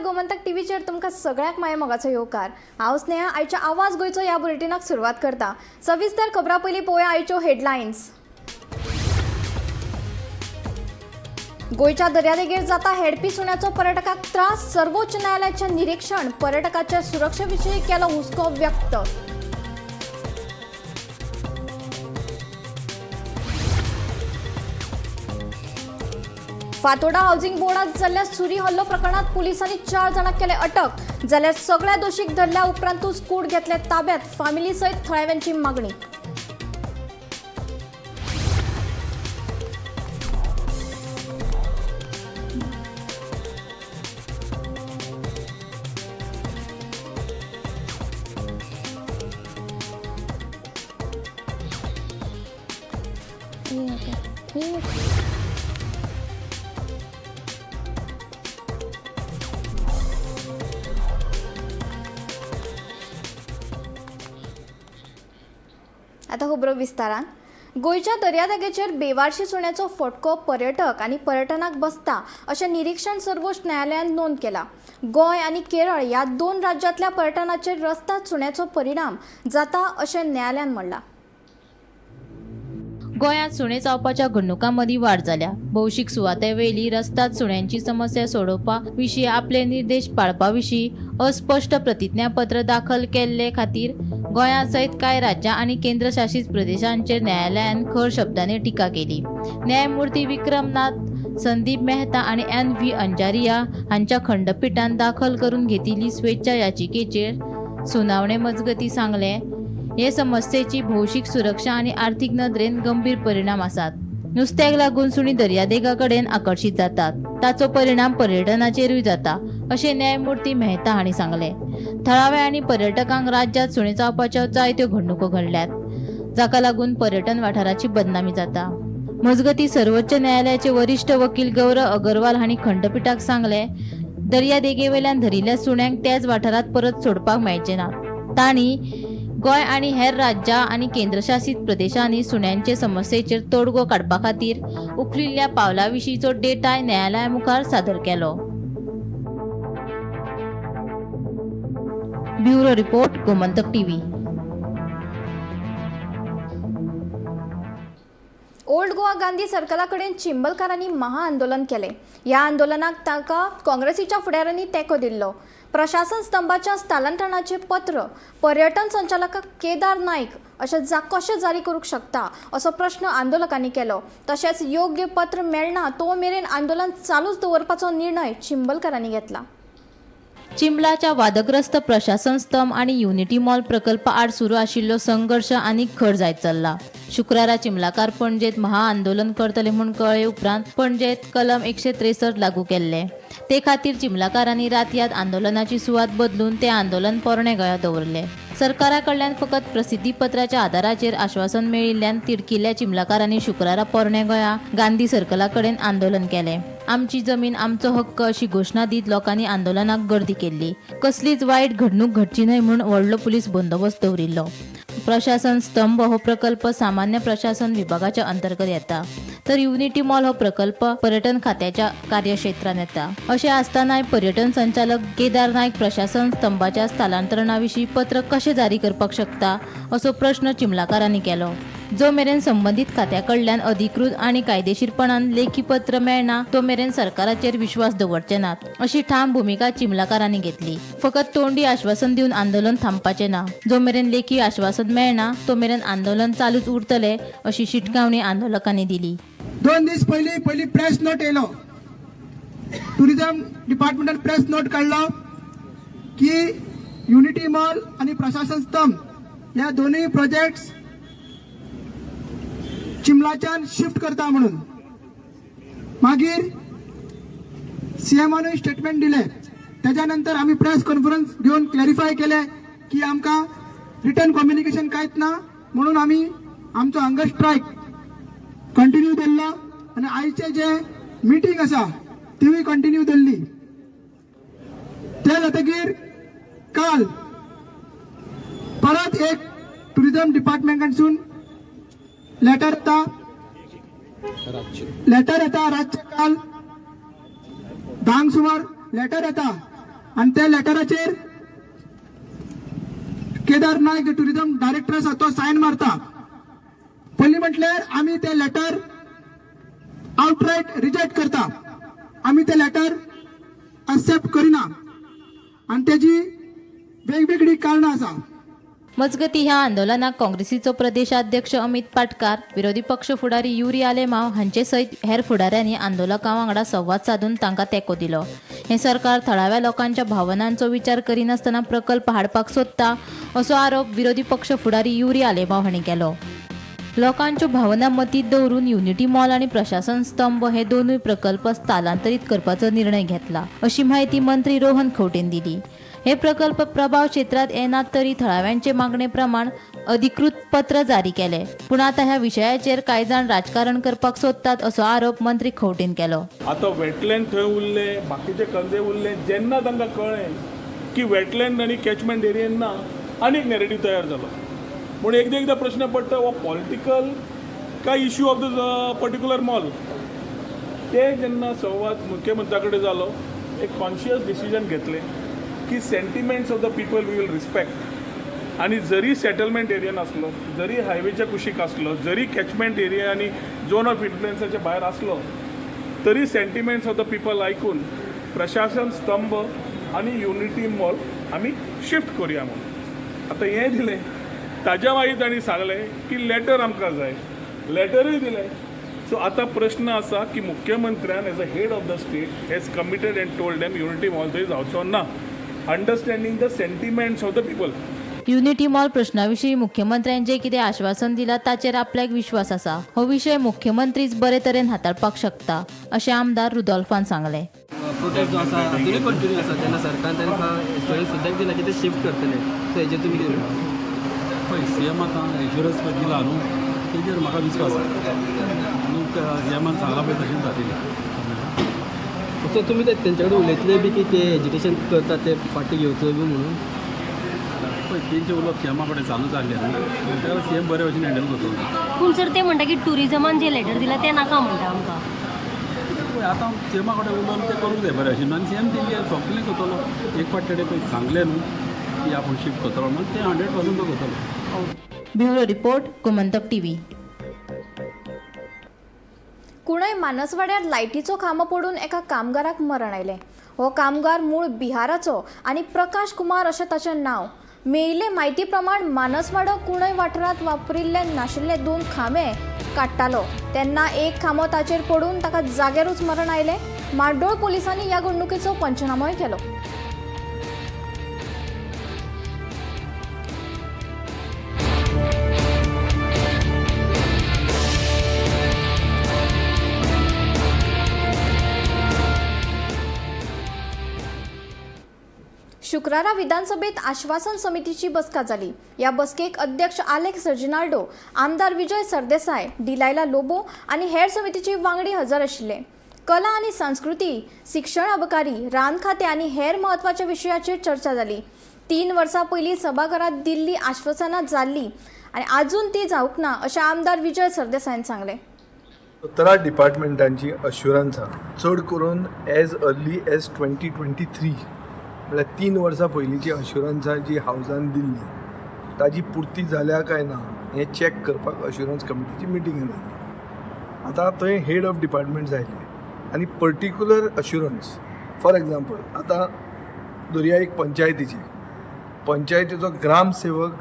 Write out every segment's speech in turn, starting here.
गोमंतक टीव्हीचेर तुमकां सगळ्यांक माया मोगाचो येवकार. हांव स्नेहा आयच्या आवाज गोंयचो ह्या बुलेटिनाक सुरवात करता. सविस्तर खबरां पयलीं पळोवया आयच्यो हेडलायन्स. गोंयच्या दर्यादेगेर जाता हेडपी सुण्याचो पर्यटकाक त्रास. सर्वोच्च न्यायालयाचें निरीक्षण. पर्यटकाच्या सुरक्षे विशीं केलो हुस्को व्यक्त. फातोडा हाऊसिंग बोर्डात जाल्ल्या सुरी हल्लो प्रकरणात पुलिसांनी 4 जाणांक केले अटक. जाल्यार सगळ्या दोशीक धरल्या उपरांतूच कूड घेतले ताब्यात. फामिली सयत थळाव्यांची मागणी. आतां खबरो विस्तारान. गोंयच्या दर्यादेगेचेर बेवारशी सुण्याचो फटको पर्यटक आनी पर्यटनाक बसता अशें निरीक्षण सर्वोच्च न्यायालयान नोंद केलां. गोंय आनी केरळ ह्या 2 राज्यांतल्या पर्यटनाचेर रस्ताद सुण्याचो परिणाम जाता अशें न्यायालयान म्हणलां. गोंयांत सुणे चावपाच्या घडणुकां मदीं वाड जाल्या. भौशीक सुवाते वयली रस्ताद सुण्यांची समस्या सोडोवपा विशीं आपले निर्देश पाळपा विशीं अस्पश्ट प्रतिज्ञापत्र दाखल केल्ले खातीर गोंया सयत कांय राज्यां आनी केंद्रशासीत प्रदेशांचेर न्यायालयान खर शब्दांनी टिका केली. न्यायमूर्ती विक्रमनाथ, संदीप मेहता आनी एन व्ही अंजारिया हांच्या खंडपिठान दाखल करून घेतिल्ली स्वेच्छा याचिकेचेर सुनावणे मजगतीं सांगलें, हे समस्येची भौशीक सुरक्षा आनी आर्थीक नदरेन गंभीर परिणाम आसात. नुस्त्याक लागून सुणी दर्यादेगा कडेन आकर्शीत जातात, ताचो परिणाम पर्यटनाचेरूय जाता अशें न्यायमूर्ती मेहता हांणी सांगलें. थळाव्या आनी पर्यटकांक राज्यांत सुणे चावपाच्यो जायत्यो घडणुको घडल्यात, जाका लागून पर्यटन वाठाराची बदनामी जाता. मजगतीं सर्वोच्च न्यायालयाचे वरिश्ठ वकील गौरव अगरवाल हांणी खंडपिठाक सांगलें, दर्यादेगेवयल्यान धरिल्ल्या सुण्यांक त्याच वाठारांत परत सोडपाक मेळचे ना. तांणी गोंय आनी हेर राज्यां आनी केंद्रशासीत प्रदेशांनी सुण्यांचे समस्येचेर तोडगो काडपा खातीर उखलिल्ल्या पावलां विशींचो डेटा न्यायालया मुखार सादर केलो. Bureau report, Gomantak TV. Old Goa Gandhi सर्कला कडेन चिंबलकारांनी महाआंदोलन केलें. ह्या आंदोलनाक तांकां काँग्रेसीच्या फुडाऱ्यांनी तेंको दिल्लो. प्रशासन स्तंभाच्या स्थलांतरणाचें पत्र पर्यटन संचालक केदार नायक अशें कशें जारी करूंक शकता असो प्रश्न आंदोलकांनी केलो. तशेंच योग्य पत्र मेळना तो मेरेन आंदोलन चालूच दवरपाचो निर्णय चिंबलकारांनी घेतला. चिंबलाच्या वादग्रस्त प्रशासन स्तंभ आनी युनिटी मॉल प्रकल्पा आड सुरू आशिल्लो संघर्श आनीक खर जायत चल्ला. शुक्रारा चिंबलाकार पणजेत महाआंदोलन करतले म्हूण कळ्ळे उपरांत पणजेत कलम 163 लागू केल्ले. ते खातीर चिंबलाकारांनी रातयात आंदोलनाची सुवात बदलून ते आंदोलन पोरणे गोंयांत दवरले. सरकारा कडल्यान फकत प्रसिद्धीपत्राच्या आदाराचेर आश्वासन मेळिल्ल्यान तिडकिल्ल्या चिंबलाकारांनी शुक्रारा पोरणे गोंया गांधी सर्कला कडेन आंदोलन केलें. आमची जमीन आमचो हक्क अशी घोशणा दीत लोकांनी आंदोलनाक गर्दी केल्ली. कसलीच वायट घडणूक घडची न्हय म्हूण व्हडलो पुलीस बंदोबस्त दवरिल्लो. प्रशासन स्तंभ हो प्रकल्प सामान्य प्रशासन विभागाच्या अंतर्गत येता, तर युनिटी मॉल हो प्रकल्प पर्यटन खात्याच्या कार्यक्षेत्रात येता. अशें आसतनाय पर्यटन संचालक केदार नायक प्रशासन स्तंभाच्या स्थलांतरणाविशीं पत्र कशें जारी करपाक शकता असो प्रश्न चिंबलाकारांनी केलो. जो मेरेन संबंदीत खात्या कडल्यान अधिकृत आनी कायदेशीरपणान लेखी पत्र मेळना तो मेरेन सरकाराचेर विश्वास दवरचे नात अशी ठाम भुमिका चिंबलाकारांनी घेतली. फकत तोंडी आश्वासन दिवन आंदोलन थांबपाचें ना, जो मेरेन लेखी आश्वासन मेळना तो मेरेन आंदोलन चालूच उरतले अशी शिटकावणी आंदोलकांनी दिली. 2 दीस पयलीं पयली प्रेस नोट येयलो, टुरिझम डिपार्टमेंटान प्रेस नोट काडलो की युनिटी मॉल आनी प्रशासन स्तंभ ह्या दोनूय प्रोजेक्ट्स चिंबलाच्यान शिफ्ट करता म्हणून. मागीर सीएमानूय स्टेटमेंट दिले. त्याच्या नंतर आमी प्रेस कॉन्फरन्स घेवन क्लॅरिफाय केले की आमकां रिटर्न कम्युनिकेशन कांयच ना म्हणून आमी आमचो हंगर स्ट्रायक कंटिन्यू दवरलो आनी आयचे जे मिटींग आसा तिवूय कंटिन्यू दवरली. ते जातकीर काल परत एक टुरिझम डिपार्टमेंटासून लेटर येता, लेटर येता रातचे काल 10 सुमार लेटर येता आनी त्या लेटराचेर केदार नायक जो टुरिझम डायरेक्टर आसा तो सायन मारता. पयलीं म्हटल्यार आमी ते लेटर आउटरायट रिजेक्ट करता. आमी ते लेटर एक्सेप्ट करिना आनी तेजी वेगवेगळी कारणां आसा. मजगती, ह्या आंदोलनाक काँग्रेसीचो प्रदेशाध्यक्ष अमित पाटकार, विरोधी पक्ष फुडारी युरी आलेमाव हांचे सयत हेर फुडाऱ्यांनी आंदोलकां वांगडा संवाद सादून तांकां तेंको दिलो. हें सरकार थळाव्या लोकांच्या भावनांचो विचार करिनासतना प्रकल्प हाडपाक सोदता, असो आरोप विरोधी पक्ष फुडारी युरी आलेमाव हांणी केलो. लोकांच्यो भावना मतींत दवरून युनिटी मॉल आनी प्रशासन स्तंभ हे दोनूय प्रकल्प स्थलांतरीत करपाचो निर्णय घेतला, अशी म्हायती मंत्री रोहन खंवटेन दिली. हे प्रकल्प प्रभाव क्षेत्रात येनात तरी थळाव्यांचे मागणे प्रमाण अधिकृत पत्र जारी केले. पूण आतां ह्या विशयाचेर कांय जाण राजकारण करपाक सोदतात, असो आरोप मंत्री खंवटेन केलो. आतां वेटलँड थंय उरले, बाकीचे कंदे उरले. जेन्ना तांकां कळ्ळें की वेटलँड आनी कॅचमेंट एरियेन ना, आनी एक नॅरेटीव तयार जालो. पूण एकदां एकदां प्रश्न पडटा, हो पॉलिटिकल काय issue of the particular mall? ते जेन्ना संवाद मुख्यमंत्र्या कडेन जालो, एक कॉन्शियस डिसिजन घेतलें की sentiments of the people we will respect. आनी जरी सेटलमेंट एरियन आसलो, जरी हायवेच्या कुशीक आसलो, जरी कॅचमेंट एरिया आनी झोन ऑफ इन्फ्लुएन्साच्या भायर आसलो, तरी सेंटिमेंट्स ऑफ the people आयकून प्रशासन स्तंभ आनी युनिटी मॉल आमी शिफ्ट करुया म्हणून. आतां हें दिलें, ताज्या मागीर तांणी सांगलें की लेटर आमकां जाय. लेटरूय दिलें. सो आतां प्रश्न आसा की मुख्यमंत्र्यान as a head of the state has committed and told them Unity Mall थंय जावचो ना, understanding the sentiments of the people. Unity mall प्रश्नाविशीं मुख्यमंत्र्यान जें कितें आश्वासन दिलां ताचेर आपल्याक विश्वास आसा. हो विशय मुख्यमंत्रीच बरे तरेन हाताळपाक शकता, अशें आमदार रुदोल्फान सांगलें. प्रोटेस्ट जो आसा अजुनूय कंटिन्यू आसा. तेन्ना सरकारान तांकां एश्योरन्स सुद्दां दिला की ते शिफ्ट करतले. सो हेजेर तुमी कितें म्हणटा? पळय, सी एम आतां एश्योरन्स पळय दिला न्हू, तेजेर म्हाका विस्वास आसा आनी सी एमान सांगलां पळय तशेंच जातलें. सो तुमी ते तेंचे कडेन उलयतले बी की ते एजिटेशन करता ते फाटीं घेवचो बी म्हणून? पळय, तेंचें उलोवप सी एमा कडेन चालूच आसलें न्हू, ताका सी एम बरे भशेन हँडल करतलो. पूण सर, ते म्हणटा की टुरिजमान जे लेटर दिला ते नाका म्हणटा आमकां. पळय, आतां सी एमा कडेन उलोवन तें करूंक जाय बरें भशेन आनी सी एम तेंचे सगलें करतलो. एक फावट तेणें पळय सांगलें न्हू की आपूण शिफ्ट करतलो म्हणून, तें 100% तो करतलो. Bureau report, Gomantak TV. कुणय मानसवाड्यार लायटीचो खांबो पडून एका कामगाराक मरण आयलें. हो कामगार मूळ बिहाराचो आनी प्रकाश कुमार अशें ताचें नांव. मेळिल्ले म्हायती प्रमाण मानसवाडो कुणय वाठारांत वापरिल्ले नाशिल्ले दोन खांबे काडटालो तेन्ना एक खांबो ताचेर पडून ताका जाग्यारूच मरण आयलें. माड्डोळ पोलिसांनी ह्या घडणुकेचो पंचनामोय केलो. शुक्रारा विधानसभेत आश्वासन समितीची बसका जाली. ह्या बसकेक अध्यक्ष आलेक्स रेजिनाल्डो, आमदार विजय सरदेसाय, डिलायला लोबो आनी हेर समितीचे वांगडी हजर आशिल्ले. कला आनी संस्कृती, शिक्षण, अबकारी, रान खातें आनी हेर म्हत्वाच्या विशयाचेर चर्चा जाली. 3 वर्सां पयलीं सभाघरात दिल्ली आश्वासनां जाल्लीं आनी आजून ती जावंक ना, अशें आमदार विजय सरदेसायान सांगलें. 17 डिपार्टमेंटांची अश्युरन्सां चड करून as early as 2023, म्हळ्यार 3 वर्सां पयलींची अश्युरन्सां जी हावजान दिल्ली ताजी पुर्ती जाल्या काय ना हें चॅक करपाक अश्युरन्स कमिटीची मिटींग जाल्ली. आतां थंय हेड ऑफ डिपार्टमेंट्स आयले आनी पर्टिक्युलर अश्युरन्स, फॉर एग्जाम्पल, आतां धरया एक पंचायतीची, पंचायतीचो ग्रामसेवक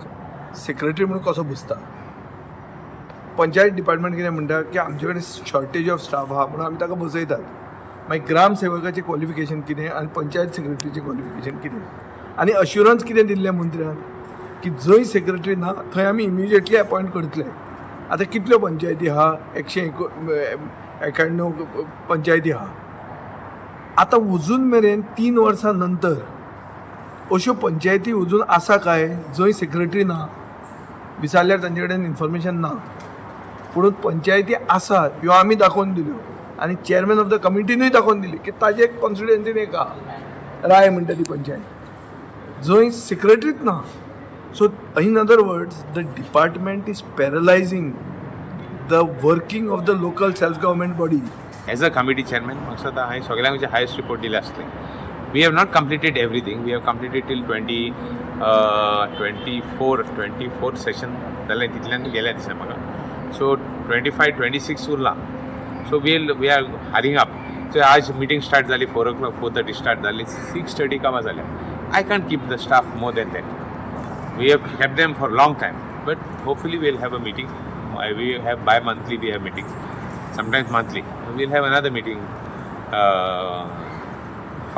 सेक्रेटरी म्हणून कसो बसता. पंचायत डिपार्टमेंट कितें म्हणटा की आमचे कडेन शॉर्टेज ऑफ स्टाफ आहा म्हणून आमी ताका बसयतात. मागीर ग्रामसेवकाचें क्वॉलिफिकेशन कितें आनी पंचायत सेक्रेटरीचें क्वॉलिफिकेशन कितें आनी अश्युरन्स कितें दिल्लें मंत्र्यान की जंय सेक्रेटरी ना थंय आमी इमिजिएटली अपॉयंट करतले. आतां कितल्यो पंचायती आहा? 191 पंचायती आहा. आतां अजून मेरेन 3 वर्सां नंतर अश्यो पंचायती अजून आसा काय जंय सेक्रेटरी ना? विचारल्यार तांचे कडेन इन्फॉर्मेशन ना. पुणून पंचायती आसा ह्यो आमी दाखोवन दिल्यो आनी चेअरमॅन ऑफ the कमिटीनूय दाखोवन दिली की ताजे कॉन्स्टिट्युएन्सीन एक आहा, राय म्हणटा ती पंचायत, जंय सेक्रेटरीच ना. So in other words, the department is paralysing the working of the local self government body. As a committee chairman, म्हाका दिसता हांवें सगळ्यांक हायस्ट रिपोर्ट दिले आसले. We have not completed everything. We have completed till 24 session जालें, तितल्यान गेल्या दिसता म्हाका. सो 25 26 उरला. So we are hurrying up. So आज मिटींग स्टार्ट जाली 4 o'clock, 4:30 start जाली, 6:30 कामां जाल्या. I can't keep the staff more than that. We have kept them for long time, but hopefully we'll have a meeting. We have bi-monthly, we have meetings, sometimes monthly. We'll have another meeting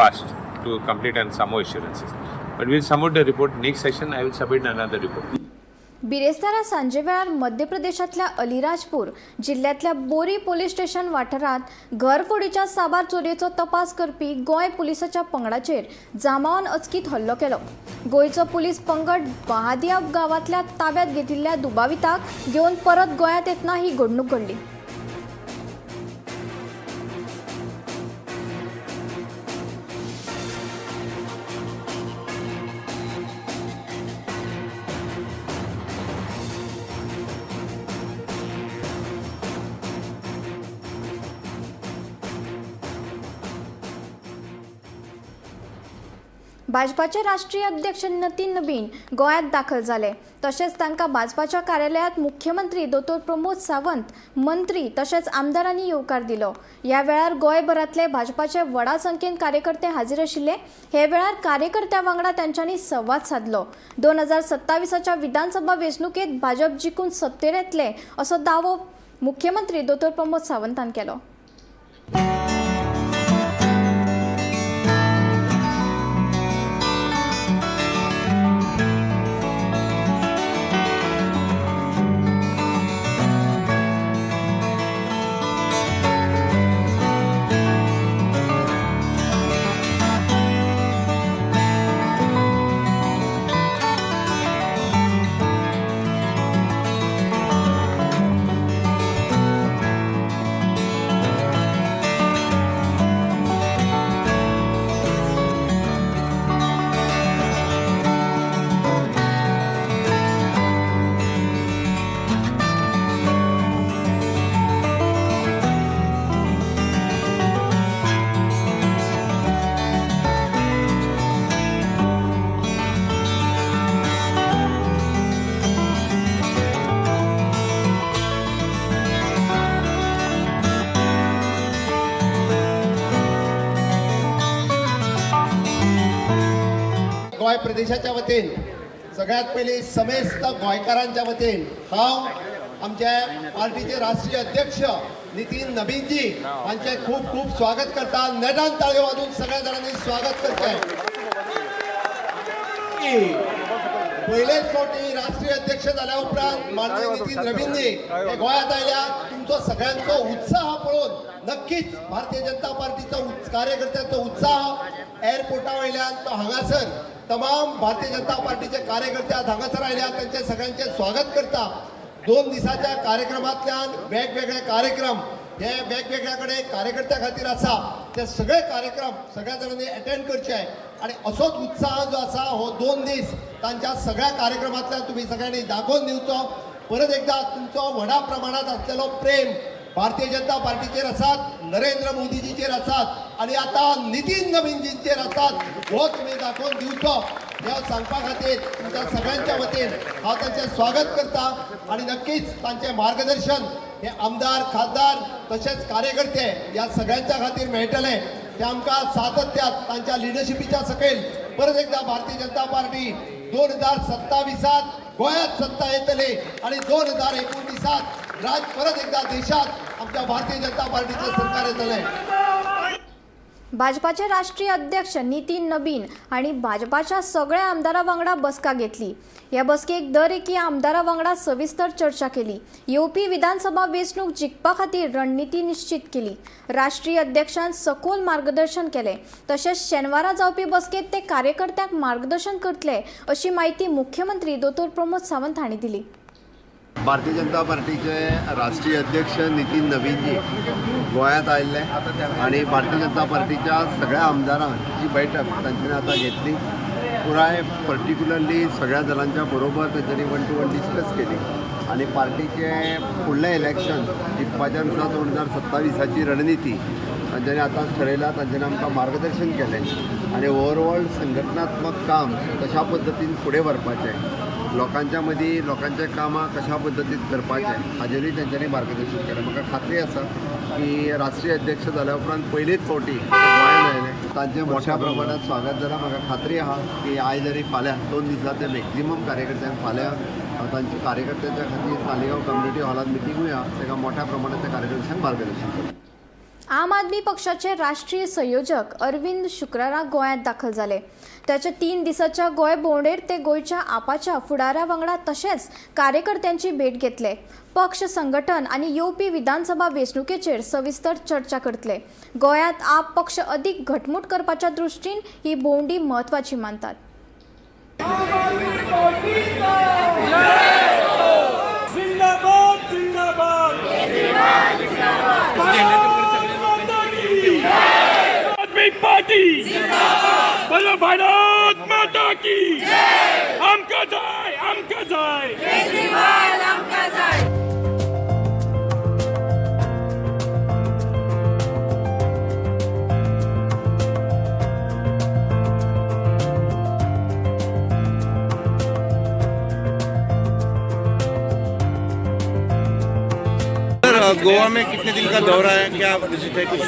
fast to complete on some more assurances. But we'll submit the report next session. I will submit another report. बिरेस्तारा सांजेवेळार मध्य प्रदेशांतल्या अलिराजपूर जिल्ल्यांतल्या बोरी police station वाठारांत घरफोडीच्या साबार चोरयेचो तपास करपी गोंय पुलिसाच्या पंगडाचेर जामावान अचकीत हल्लो केलो. गोंयचो पुलीस पंगड बहादिया गांवांतल्या ताब्यात घेतिल्ल्या दुबाविताक घेवन परत गोंयांत येतना ही घडणूक घडली. भाजपाचे राष्ट्रीय अध्यक्ष नितीन नबीन गोंयांत दाखल जाले. तशेंच तांकां भाजपाच्या कार्यालयांत मुख्यमंत्री दोतोर प्रमोद सावंत, मंत्री तशेंच आमदारांनी येवकार दिलो. ह्या वेळार गोंयभरांतले भाजपाचे व्हडा संख्येन कार्यकर्ते हाजीर आशिल्ले. हे वेळार कार्यकर्त्यां वांगडा तांच्यांनी संवाद सादलो. 2027च्या विधानसभा वेंचणुकेंत भाजप जिखून सत्तेर येतले असो दावो मुख्यमंत्री दोतोर प्रमोद सावंतान केलो. गोंय प्रदेशाच्या वतीन सगळ्यात पयलीं समेस्त गोंयकारांच्या वतीन हांव आमच्या पार्टीचे राष्ट्रीय अध्यक्ष नितीन नबीनजी हांचे खूब खूब स्वागत करता. नेटान ताळयो वाजून सगळ्या जाणांनी स्वागत करचें. पयलेच फावटी राष्ट्रीय अध्यक्ष जाल्या उपरांत माननीय नितीन नबीनजी हे गोंयांत आयल्या. तुमचो सगळ्यांचो उत्साह पळोवन नक्कीच भारतीय जनता पार्टीचो कार्यकर्त्यांचो उत्साह एअरपोर्टा वयल्यान तो हांगासर तमाम भारतीय जनता पार्टीचे कार्यकर्ते आज हांगासर आयल्या, तांचे सगळ्यांचे स्वागत करता. 2 दिसाच्या कार्यक्रमांतल्यान वेगवेगळे कार्यक्रम हे वेगवेगळ्या कडेन कार्यकर्त्या खातीर आसा, ते सगळे कार्यक्रम सगळ्या जाणांनी अटेंड करचे आनी असोच उत्साह जो आसा हो 2 दीस तांच्या सगळ्या कार्यक्रमांतल्यान तुमी सगळ्यांनी दाखोवन दिवचो. परत एकदा तुमचो व्हडा प्रमाणांत आसलेलो प्रेम भारतीय जनता पार्टीचेर आसात, नरेंद्र मोदीजीचेर आसात आनी आतां नितीन नबीनजींचेर आसात, हो तुमी दाखोवन दिवचो हे हांव सांगपा खातीर तुमच्या सगळ्यांच्या वतीन हांव तांचें स्वागत करता आनी नक्कीच तांचें मार्गदर्शन हे आमदार, खासदार तशेंच कार्यकर्ते ह्या सगळ्यांच्या खातीर मेळटलें. ते आमकां सातत्यात तांच्या लिडरशिपीच्या सकयल परत एकदा भारतीय जनता पार्टी 2027 गोंयांत सत्ता येतली आनी 2029 राज परत एकदा देशात आमच्या भारतीय जनता पार्टीचें सरकार येतलें. भाजपाचे राष्ट्रीय अध्यक्ष नितीन नबीन हांणी भाजपाच्या सगळ्या आमदारां वांगडा बसका घेतली. ह्या बसकेक दर एकी आमदारा वांगडा सविस्तर चर्चा केली. येवपी विधानसभा वेंचणूक जिखपा खातीर रणनिती निश्चित केली. राष्ट्रीय अध्यक्षान सखोल मार्गदर्शन केलें. तशेंच शेनवारा जावपी बसकेंत ते कार्यकर्त्यांक मार्गदर्शन करतले अशी म्हायती मुख्यमंत्री दोतोर प्रमोद सावंत हांणी दिली. भारतीय जनता पार्टीचे राष्ट्रीय अध्यक्ष नितीन नबीनजी गोंयांत आयिल्ले आनी भारतीय जनता पार्टीच्या सगळ्या आमदारांची बैठक तांच्यांनी आतां घेतली. पुराय पर्टिक्युलरली सगळ्या दलांच्या बरोबर तांच्यांनी वन टू वन डिस्कस केली आनी पार्टीचे फुडलें इलेक्शन जिखपाच्या नुसार 2027 रणनिती तांच्यांनी आतांच ठरयलां, तांच्यांनी आमकां मार्गदर्शन केलें आनी ओवरऑल संघटनात्मक काम कशा पद्दतीन फुडें व्हरपाचें, लोकांच्या मदीं लोकांच्या कामां कशा पद्दतीन करपाचें हाजेरूय तांच्यांनी मार्गदर्शन केलें. म्हाका खात्री आसा की राष्ट्रीय अध्यक्ष जाल्या उपरांत पयलीच फावटी गोंयांत आयले, तांचें मोठ्या प्रमाणात स्वागत जालां. म्हाका खात्री आहा की आयज आनी फाल्यां 2 दिसां ते मॅक्झिमम कार्यकर्त्यांक फाल्यां तांच्या कार्यकर्त्यांच्या खातीर तालिगांव कम्युनिटी हॉलांत मिटिंगूय आहा, ताका मोठ्या प्रमाणात त्या कार्यकर्त्यांक मार्गदर्शन करतले. आम आदमी पक्षाचे राष्ट्रीय संयोजक अरविंद शुक्रारा गोंयांत दाखल जाले. ताच्या 3 दिसाच्या गोंय भोंवडेर ते गोंयच्या आपाच्या फुडाऱ्या वांगडा तशेंच कार्यकर्त्यांची भेट घेतले. पक्ष संघटन आनी येवपी विधानसभा वेंचणुकेचेर सविस्तर चर्चा करतले. गोंयांत आप पक्ष अदीक घटमूट करपाच्या दृश्टीन ही भोंवडी म्हत्वाची मानतात. जिंदाबाद जिंदाबाद आदमी पार्टी जिंदाबाद, बोलो भारत माता की जय. आमका जाय, आमका जाय. केजरीवाल आमका जाय. सर, गोवा में कितने दिन का दौरा है, क्या विजिट है कुछ?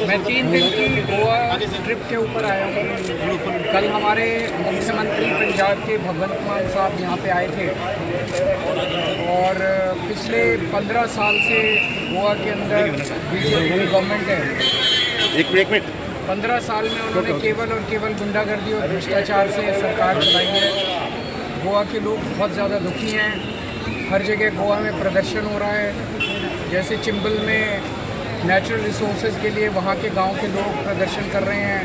मैं 3 दिन की गोवा ट्रिप के ऊपर आया हूँ। कल हमारे मुख्यमंत्री पंजाब के भगवंत मान साहब यहाँ पे आए थे और पिछले 15 साल से गोवा के अंदर बीजेपी की गवर्नमेंट है। एक मिनट, एक मिनट। 15 साल में उन्होंने केवल और केवल गुंडागर्दी और भ्रष्टाचार से सरकार चलाई है। गोवा के लोग बहुत ज़्यादा दुखी हैं। हर जगह गोवा में प्रदर्शन हो रहा है। जैसे चिंबल में नेचुरल रिसोर्सेज के लिए वहाँ के गांव के लोग प्रदर्शन कर रहे हैं।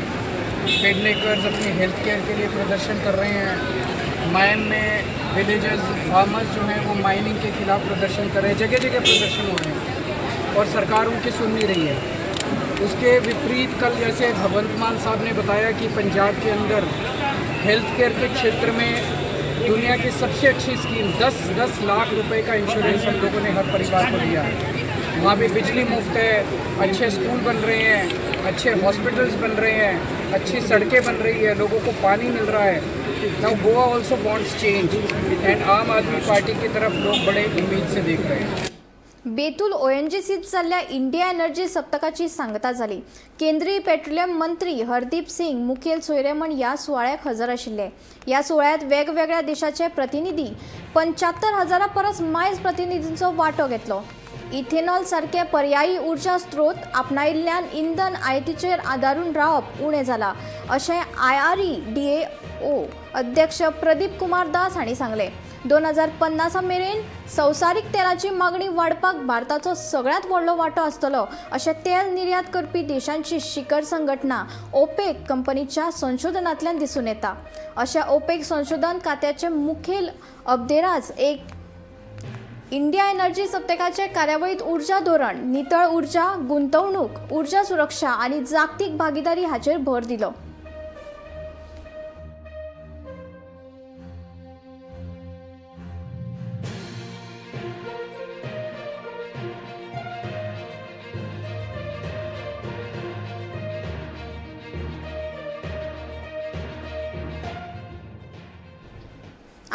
पेडनेकर्स अपनी हेल्थ केयर के लिए प्रदर्शन कर रहे हैं। मायम में विलेजर्स, फार्मर्स जो हैं वो माइनिंग के खिलाफ प्रदर्शन कर रहे हैं। जगह जगह प्रदर्शन हो रहे हैं और सरकार उनकी सुन नहीं रही है। उसके विपरीत कल जैसे भगवंत मान साहब ने बताया कि पंजाब के अंदर हेल्थ केयर के क्षेत्र में दुनिया की सबसे अच्छी स्कीम 10-10 लाख रुपए का इंश्योरेंस हम लोगों ने हर परिवार को दिया है। वहाँ पे बिजली मुफ्त है, अच्छे स्कूल बन रहे हैं, अच्छे हॉस्पिटल्स बन रहे हैं, अच्छी सड़कें बन रही है, लोगों को पानी मिल रहा है। Now Goa also wants change and Aam Aadmi Party की तरफ लोग बड़े उम्मीद से देख रहे हैं। बेतूल ओएनजीसीत जाल्ल्या इंडिया एनर्जी सप्तकाची सांगता जाली. केंद्रीय पेट्रोलियम मंत्री हरदीप सिंग मुखेल सोयरे म्हण ह्या सुवाळ्याक हजर आशिल्ले. ह्या सुवाळ्यांत वेगवेगळ्या देशाचे प्रतिनिधी 75,000 परस मायज प्रतिनिधींचो वांटो घेतलो. इथेनॉल सारके पर्यायी उर्जा स्रोत आपणायिल्ल्यान इंधन आयातीचेर आदारून रावप उणें जालां अशें IREDAO अध्यक्ष प्रदीप कुमार दास हांणी सांगलें. 2050 मेरेन संवसारीक तेलाची मागणी वाडपाक भारताचो सगळ्यांत व्हडलो वांटो आसतलो अशें तेल निर्यात करपी देशांची शिखर संघटना ओपेक कंपनीच्या संशोधनांतल्यान दिसून येता. अशा ओपेक संशोधन खात्याचे मुखेल अब्देराज एक इंडिया एनर्जी सप्तकाचे कार्यावळीत ऊर्जा धोरण, नितळ ऊर्जा, गुंतवणूक, ऊर्जा सुरक्षा आनी जागतीक भागीदारी हाचेर भर दिलो.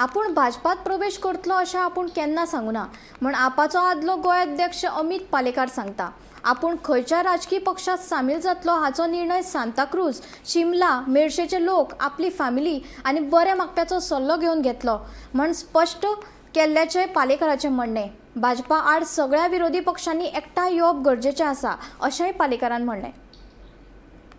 आपूण भाजपात प्रवेश करतलो अशें आपूण केन्ना सांगूना म्हण आपाचो आदलो गोंय अध्यक्ष अमित पालेकार सांगता. आपूण खंयच्या राजकी पक्षात सामील जातलो हाचो निर्णय सांताक्रूज, शिमला, मेरशेचे लोक, आपली फॅमिली आनी बरे मागप्याचो सल्लो घेवन घेतलो म्हण स्पश्ट केल्ल्याचें पालेकाराचें म्हणणें. भाजपा आड सगळ्या विरोधी पक्षांनी एकठांय येवप गरजेचें आसा अशेंय पालेकारान म्हणलें.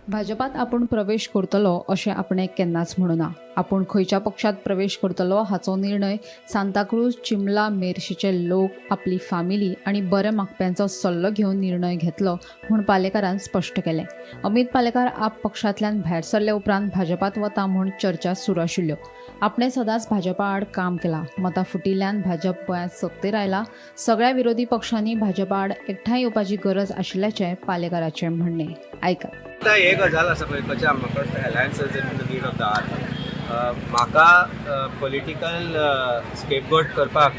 भाजपात आपूण प्रवेश करतलो अशें आपणें केन्नाच म्हणूना. आपूण खंयच्या पक्षात प्रवेश करतलो हाचो निर्णय सांताक्रूज, चिमला, मेरशेचे लोक, आपली फामिली आनी बरे मागप्यांचो सल्लो घेवन निर्णय घेतलो म्हूण पालेकारान स्पश्ट केलें. अमित पालेकार आप पक्षांतल्यान भायर सरले उपरांत भाजपात वता म्हूण चर्चा सुरू आशिल्ल्यो. आपणें सदांच भाजपा आड काम केलां. मतां फुटिल्ल्यान भाजप गोंयांत सत्तेर आयला. सगळ्या विरोधी पक्षांनी भाजपा आड एकठांय येवपाची गरज आशिल्ल्याचें पालेकाराचें म्हणणें. आयकात. आतां एक गजाल आसा पळय, कशें म्हाका alliances in the need of the hour. म्हाका पॉलिटिकल स्केपगोट करपाक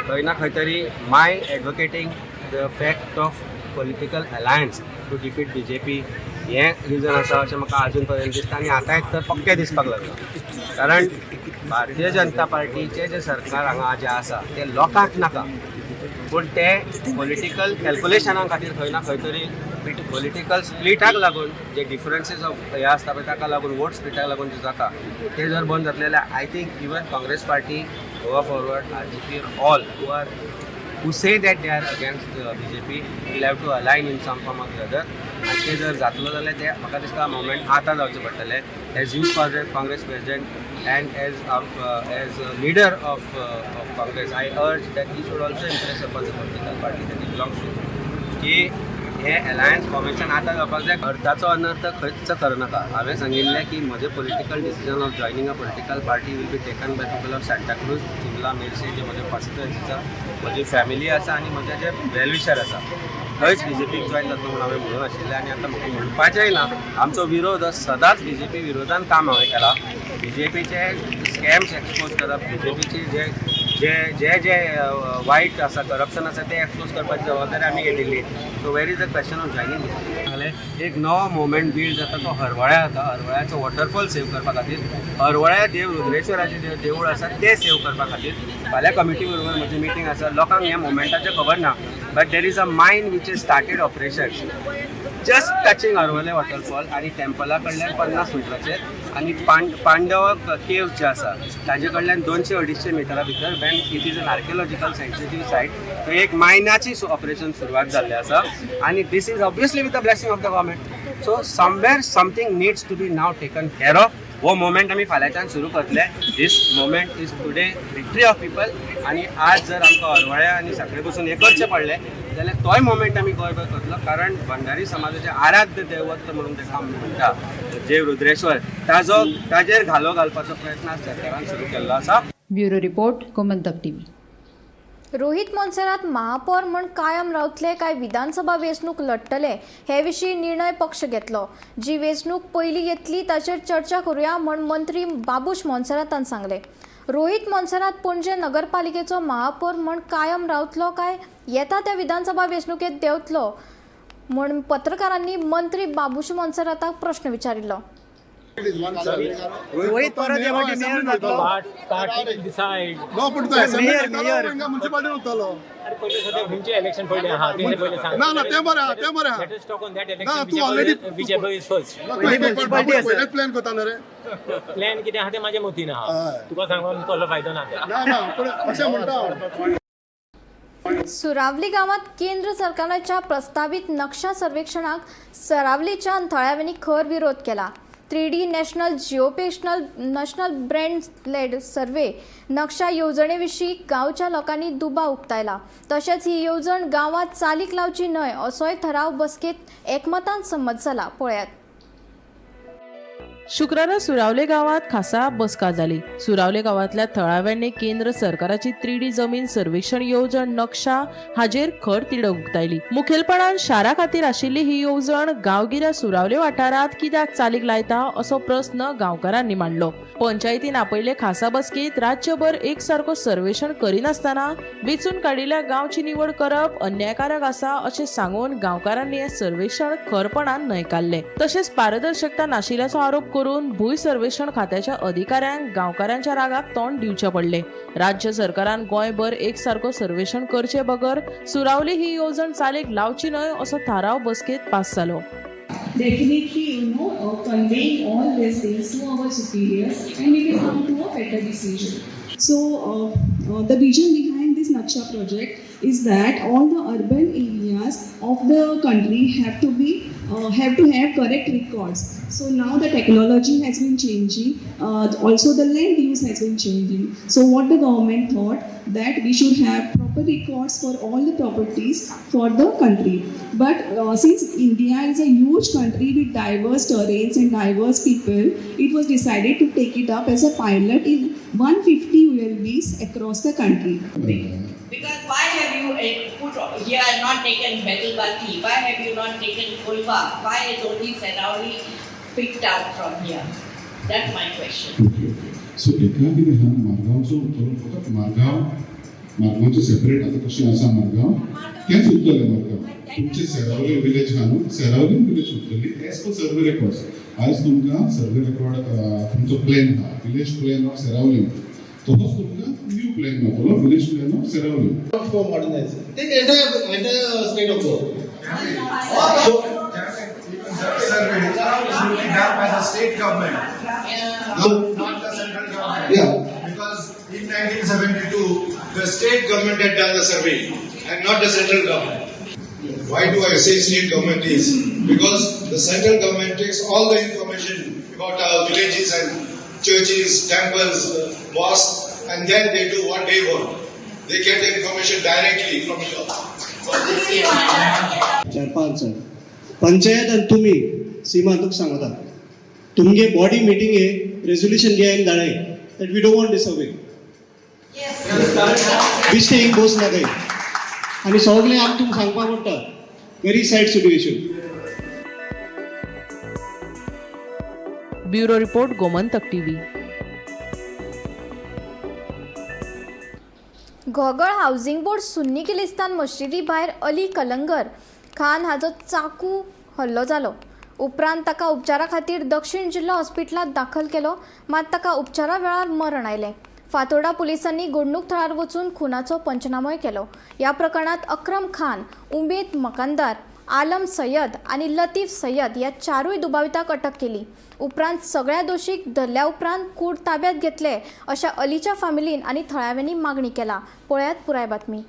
खंय ना खंय तरी my advocating the fact of political alliance to defeat BJP हें रिजन आसा अशें म्हाका आजून पर्यंत दिसता आनी आतां एक तर पक्कें दिसपाक लागलां, कारण भारतीय जनता पार्टीचें जें सरकार हांगा जें आसा तें लोकांक नाका, पूण तें पॉलिटिकल कॅल्कुलेशना खातीर खंय ना खंय तरी पॉलिटिकल स्प्लिटाक लागून जे डिफरन्सीस ऑफ हे आसता पळय ताका लागून वोट स्प्लिटाक लागून जें जाता तें जर बंद जातलें जाल्यार I think even Congress Party, Goa Forward, RGP, all who say that they are against BJP will have to align in some form or the other. आनी तें जर जातलो जाल्यार तें म्हाका दिसता मुवमेंट आतां जावचें पडटलें. As youth Congress president and as leader of Congress, I urge that he should also impress upon the political party that he belongs to की हे अलायन्स फॉर्मेशन आतां जावपाक जाय. अर्थाचो अनर्थ खंयच करनाका. हांवें सांगिल्लें की म्हजें political decision of joining a political party will be taken by people of Santacruz, Chimla, Merces, जे म्हजे कॉन्स्टिट्युएन्सी आसा, म्हजी फॅमिली आसा आनी म्हजे जे वेलविशर आसा, थंयच बीजेपीक जॉयन जातलो म्हणून हांवें म्हणून आशिल्लें आनी आतां म्हाका म्हणपाचेंय ना. आमचो विरोध हो सदांच बीजेपी विरोधान काम हांवें केलां. बीजेपीचे स्कॅम्स एक्सपोज करप, बीजेपीचे जे जे जे जे वायट आसा, करप्शन आसा, तें एक्सपोज करपाची जबाबदारी आमी घेतिल्ली. So where is the question of joining? सांगलें, एक नवो मुवमेंट बिल्ड जाता तो हरवळ्या जाता. हरवळ्याचो वॉटरफॉल सेव करपा खातीर, हरवळ्या देव रुद्रेश्वराचें जे देवूळ आसा तें सेव करपा खातीर फाल्यां कमिटी बरोबर म्हजी मिटींग आसा. लोकांक ह्या मुवमेंटाचें खबर ना, but there is a mine which is started operation just touching Harvalem waterfall आनी टेम्पला कडल्यान 50 मिटराचेर आनी पांडव केव्स जे आसा ताजे कडल्यान 200-250 मिटरा भितर, when it is an archaeological sensitive site, थंय एक मायनाची ऑपरेशन सुरवात जाल्लें आसा आनी this is obviously with the blessing of the government. So somewhere something needs to be now taken care of. हो मुवमेंट आमी फाल्यांच्यान सुरू करतले. This movement is today victory of people. आनी आज जर आमकां हरवळ्या आनी सांखळे बसून हें करचें पडलें जाल्यार तोय मुवमेंट आमी गोंयभर करतलो, कारण भंडारी समाजाचें आराध्य दैवत म्हणून ताका आमी म्हणटा, जे रुद्रेश्वर, ताजो ताजेर घालो घालपाचो प्रयत्न आज सरकारान सुरू केल्लो आसा. Bureau report, Gomantak TV. Rohit Monserrate महापौर म्हूण कायम रावतले काय विधानसभा वेंचणूक लढटले हे विशीं निर्णय पक्ष घेतलो. जी वेंचणूक पयलीं येतली ताचेर चर्चा करुया म्हूण मंत्री बाबूश मोन्सेरातान सांगलें. रोहीत मोन्सेरात पणजे नगरपालिकेचो महापौर म्हूण कायम रावतलो काय येता त्या विधानसभा वेंचणुकेत देंवतलो म्हूण पत्रकारांनी मंत्री बाबूश मोन्सेराताक प्रश्न विचारिल्लो. रोहित परत ह्या फावटी मेयर जातलो. Party decide. No, पूण तो असेंब्ली मुन्सिपालिटी उरतलो. पयले सद्या खंयचे इलेक्शन पयलें आहा तें पयलें सांग. ना ना, तें बरें आहा, तें बरें आहा. Let us talk on that. ना, election. तूं already Whichever is first. पयलेच प्लॅन करता न्हू रे. प्लॅन कितें आहा तें म्हाज्या मतीन आहा, तुका सांगून कसलो फायदो ना. ना ना, पूण अशें म्हणटा हांव. सुरावली गांवांत केंद्र सरकाराच्या प्रस्तावीत नक्षा सर्वेक्षणाक सरावलीच्या थळाव्यांनी खर विरोध केला. 3D national geospatial national brand land survey नक्षा येवजणे विशीं गांवच्या लोकांनी दुबाव उक्तायला. तशेंच ही येवजण गांवांत चालीक लावची न्हय असोय ठराव बसकेत एकमतान संमत जाला. पळयात. शुक्रारा सुरावले गावात खासा बसका जाली. सुरावले गावांतल्या थळाव्यांनी केंद्र सरकाराची 3D जमीन सर्वेक्षण येवजण नक्षा हाजेर खर तिडक उक्तायली. मुखेलपणान शारा खातीर आशिल्ली ही येवजण गांवगिऱ्या सुरावले वाठारांत कित्याक चालीक लायता असो प्रस्न गांवकारांनी मांडलो. पंचायतीन आपयले खासा बसकेत राज्यभर एकसारको सर्वेक्षण करिनासतना वेंचून काडिल्ल्या गांवची निवड करप अन्यायकारक आसा अशें सांगून गांवकारांनी हें सर्वेक्षण खरपणान न्हयकारलें. तशेंच पारदर्शकता नाशिल्ल्याचो आरोप करून भूंय सर्वेक्षण खात्याच्या अधिकाऱ्यांक गांवकारांच्या रागाक तोंड दिवचें पडलें. राज्य सरकारान गोंयभर एकसारको सर्वेक्षण करचे बगर सुरावली ही येवजण चालीक लावची न्हय असो थाराव बसकेत पास जालो. Definitely conveying all these things to our superiors and we will come to a better decision. So the vision behind this Naksha project is that all the urban areas of the country have to have correct records. So now the technology has been changing, also the land use has been changing. So what the government thought, that we should have proper records for all the properties for the country. But since India is a huge country with diverse terrains and diverse people, it was decided to take it up as a pilot in 150 ULBs across the country. Because why have you put here and not taken Betalbatim? Why have you not taken Colva? Why is only Seraulim picked out from here? That's my question. Okay, so एका कितें आहा, मारगांवचो उरतलो, फकत Margao. मारगांवचे separate आतां कशें आसा मारगांव तेंच उरतलें मारगांव. तुमचें सेरावली विलेज आहा न्हू, सेरावली विलेज उरतली एज पर सर्वे रेकॉर्ड्स. आयज तुमकां सर्वे रेकॉर्ड तुमचो प्लॅन आहा, विलेज प्लॅन ऑफ सेरावली, तसोच तुमकां न्यू प्लॅन मेळटलो, village plan of Seraulim. For modernizing. Take entire state of Goa. So, survey should be done by the state government, not the central government. Yeah. Because in 1972, the state government had done the survey and not the central government. Why do I say state government is? Because the central government takes all the information about our villages and churches, temples, mosques, and then they do what they want. They get the information directly from here. 4-5 जाण पंचायत आनी तुमी सीमा तुका सांगता, तुमगे body मिटिंगे resolution घे आनी धाडाय that we don't want this survey. बेश्टे एक बोस नाकाय आनी सगळें आमकां तुमकां सांगपाक पडटा. Very sad situation. Bureau report, Gomantak TV. Ghoghol housing board Sunni Kilistan मशिदी भायर अली कलंगर खान हाचो चाकू हल्लो जालो. उपरांत ताका उपचारा खातीर दक्षिण जिल्लो हॉस्पिटलांत दाखल केलो, मात ताका उपचारा वेळार मरण आयलें. फातोर्डा पुलिसांनी घडणूक थळार वचून खुनाचो पंचनामोय केलो. ह्या प्रकरणांत अक्रम खान, उमेद मकानदार, आलम सय्यद आनी लतीफ सय्यद ह्या 4 दुबावितांक अटक केली. उपरांत सगळ्या दोशीक धरल्या उपरांत कूड ताब्यात घेतले अशा अलीच्या फामिलीन आनी थळाव्यांनी मागणी केला. पळयात पुराय बातमी.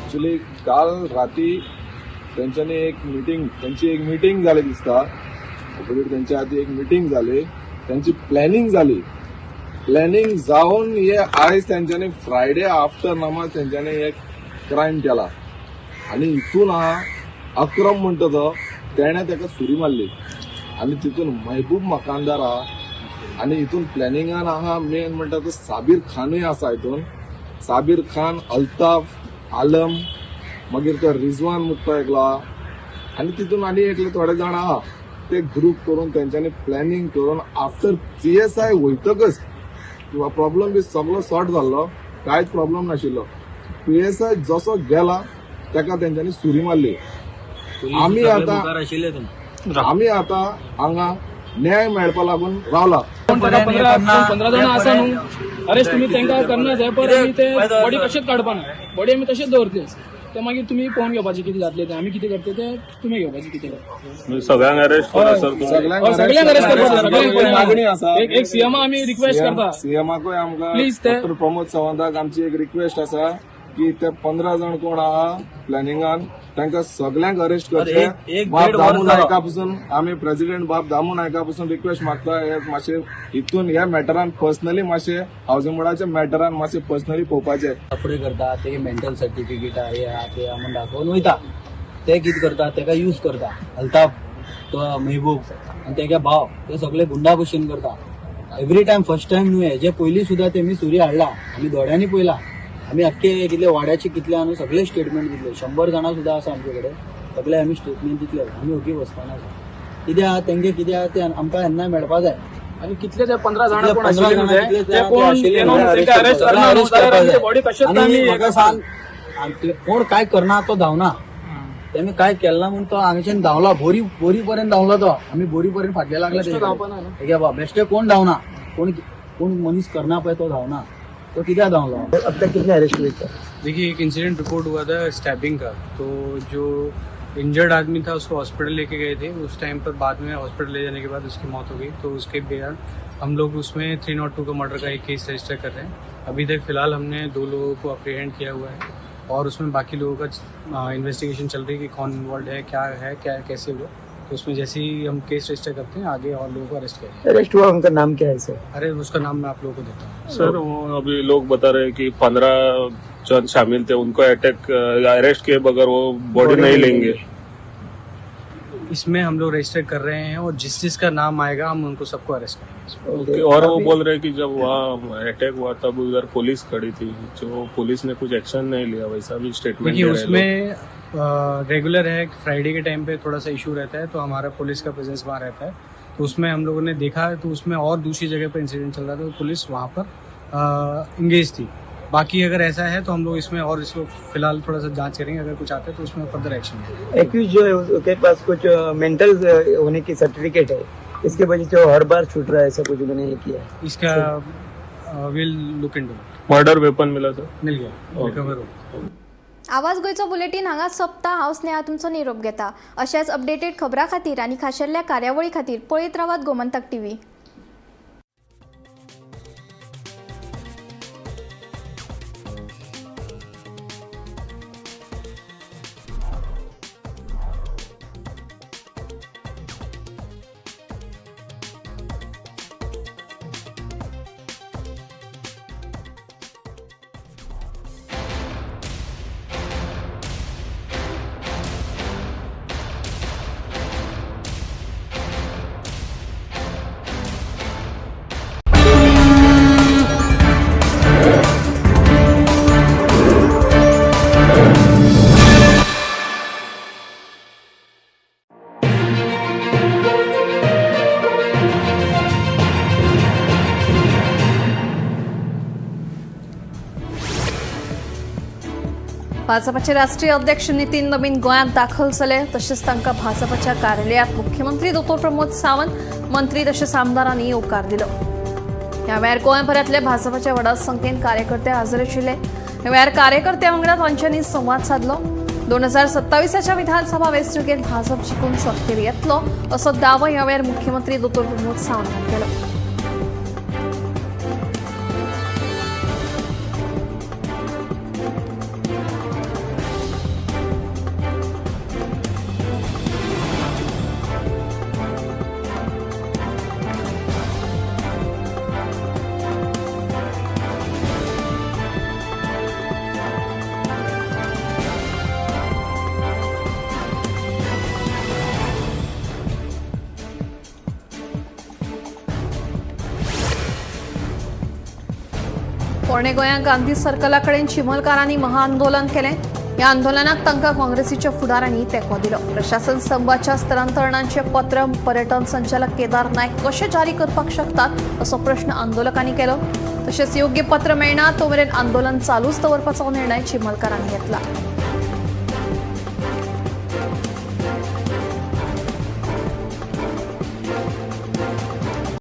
एक्चुली काल राती तेंच्यांनी एक मिटींग, तेंची एक मिटींग जाली दिसता. ऑपोजीट तेंच्या आदी एक मिटींग जाली, तेंची प्लॅनिंग जाली. प्लॅनिंग जावन हे आयज तेंच्यांनी फ्रायडे आफ्टर नमाज तेंच्यांनी एक क्रायम केला. आनी हितून आहा अक्रम म्हणटा तो, तेणें तेका सुरी मारली आनी तितून महबूब मकानदार आहा आनी हितून प्लॅनिंगान आहा मेन म्हणटा तो साबीर खानूय आसा. हितून साबीर खान, अल्ताफ आलम, मागीर तो रिजवान म्हणटा एकलो आनी तितून आनी एकले थोडे जाण आहा. ते ग्रूप करून तेंच्यांनी प्लॅनिंग करून आफ्टर PSI वयतकच किंवा प्रॉब्लम बी सगलो सॉर्ट जाल्लो, कांयच प्रॉब्लम नाशिल्लो. PSI जसो गेला तेका तेंच्यांनी सुरी मारली. आमी आतां हांगा न्याय मेळपा लागून रावला. 15 जाणां आसा न्हू, अरेस्ट तुमी तांकां करना जाय, पर आमी ते बॉडी कशेंच काडपाना, बॉडी आमी तशेंच दवरतले. ते मागीर तुमी पळोवन घेवपाचें कितें जातलें तें, आमी कितें करतले तें तुमी घेवपाचें कितें. सगळ्यांक अरेस्ट करा सर, सगळ्यांक अरेस्ट करपाक मागणी आसा. एक सीएमा आमी रिक्वेस्ट करता, सीएमाकूय आमकां प्लीज डॉक्टर प्रमोद सावंताक आमची एक रिक्वेस्ट आसा की ते 15 जाण कोण आहा प्लॅनिंगान तांकां सगळ्यांक अरेस्ट करचे. बाब दामू नायका पसून आमी प्रेसिडेंट बाब दामू नायका पसून रिक्वेस्ट मागता, हे मातशे हितून ह्या मॅटरान पर्सनली मातशे हावसिंग बोर्डाच्या मॅटरान मातशे पर्सनली पळोवपाचे. फुडें करता ते मेंटल सर्टिफिकेट हे आहा ते म्हूण दाखोवन वयता, ते कितें करता तेका यूज करता. अल्ताफ तो महबूब आनी तेगे भाव ते सगळे गुंडा भशेन करता. एवरी टायम, फर्स्ट टायम न्हू, हेजे पयलीं सुद्दां तेमी सुरी हाडला, आमी दोळ्यांनी पळयला. आमी आख्खे कितले वाड्याचे कितले आहा न्हू सगळे स्टेटमेंट दितले, 100 जाणां सुद्दां आसा आमचे कडेन, सगळे आमी स्टेटमेंट दितले. आमी ओगी वचपाना आसा. कितें आहा तेंगे, कितें आहा तें आमकां येन्ना मेळपा जाय. आनी कितले ते 15 जाणां कोण आनी म्हाका सांग, कोण काय करना तो धांवना, तेमी काय केला म्हूण तो हांगच्यान धांवला, बोरी बोरी पर्यंत धांवला तो. आमी बोरी पर्यंत फाटले लागले तेगे बाबा. बेश्टे कोण धांवना, कोण कोण मनीस करना पळय तो धांवना, तो कित्याक धांवलो. अब तक कितने अरेस्ट हुए थे? देखिए, एक इंसिडेंट रिपोर्ट हुआ था स्टैबिंग का, तो जो इंजर्ड आदमी था उसको हॉस्पिटल लेके गए थे उस टाइम पर. बाद में हॉस्पिटल ले जाने के बाद उसकी मौत हो गई. तो उसके बयान हम लोग उसमें 302 का मर्डर का एक केस रजिस्टर कर रहे हैं. अभी तक फ़िलहाल हमने 2 लोगों को अप्रीहेंड किया हुआ है और उसमें बाकी लोगों का इन्वेस्टिगेशन चल रही है कि कौन इन्वॉल्व है, क्या है, क्या कैसे हुआ. तो उसमें जैसे ही हम केस रजिस्टर करते हैं आगे और लोगों को अरेस्ट करेंगे। अरेस्ट हुआ उनका नाम क्या है सर? अरे उसका नाम मैं आप लोगों को देता हूँ सर। वो अभी लोग बता रहे हैं कि 15 जन शामिल थे, उनको अटैक अरेस्ट किए बगैर वो बॉडी नहीं लेंगे। इसमें हम लोग रजिस्टर कर रहे हैं और जिस जिसका नाम आएगा हम उनको सबको अरेस्ट करेंगे। ओके, और वो बोल रहे हैं कि जब वहाँ अटैक हुआ तब उधर पुलिस खड़ी थी, जो पुलिस ने कुछ एक्शन नहीं लिया, वैसा भी स्टेटमेंट देखिए उसमें रेगुलर है, फ्राइडे के टाइम पे थोड़ा सा इशू रहता है तो हमारा पुलिस का प्रेजेंस वहाँ रहता है, तो उसमें हम लोगों ने देखा तो उसमें और दूसरी जगह पर इंसिडेंट चल रहा था तो पुलिस वहाँ पर इंगेज थी। बाकी अगर ऐसा है तो हम लोग इसमें और इसको फिलहाल थोड़ा सा जांच करेंगे, अगर कुछ आता है तो उसमें फर्दर एक्शन। एक्यूज जो है उसके पास कुछ मेंटल होने की सर्टिफिकेट है, इसके वजह से वो हर बार छूट रहा है, ऐसा कुछ उन्होंने ये किया है। इसका will look into. Murder weapon मिला सर? मिल गया, रिकवर हो। आवाज गोंयचो बुलेटीन हांगा सोंपता. हांव स्नेहा तुमचो निरोप घेता. अशेंच अपडेटेड खबरां खातीर आनी खाशेल्या कार्यावळी खातीर पळयत रावात गोमंतक टीव्ही. भाजपाचे राष्ट्रीय अध्यक्ष नितीन नवीन गोंयांत दाखल जाले. तशेंच तांकां भाजपाच्या कार्यालयांत मुख्यमंत्री दोतोर प्रमोद सावंत, मंत्री तशेंच आमदारांनी येवकार दिलो. ह्या वेळार गोंयभरांतले भाजपाच्या व्हडा संख्येन कार्यकर्ते हजर आशिल्ले. ह्या वेळार कार्यकर्त्यां वांगडा तांच्यांनी संवाद सादलो. 2027च्या विधानसभा वेंचणुकेंत भाजप जिखून सत्तेर येतलो असो दावो ह्या वेळार मुख्यमंत्री दोतोर प्रमोद सावंत हांणी केलो. पोरणे गोंयांत गांधी सर्कला कडेन चिमलकारांनी महाआंदोलन केलें. ह्या आंदोलनाक तांकां काँग्रेसीच्या फुडारांनी तेंको दिलो. प्रशासन स्तंभाच्या स्थलांतरणाचें पत्र पर्यटन संचालक केदार नायक कशें जारी करपाक शकतात असो प्रश्न आंदोलकांनी केलो. तशेंच योग्य पत्र मेळना तो मेरेन आंदोलन चालूच दवरपाचो निर्णय चिमलकारांनी घेतला.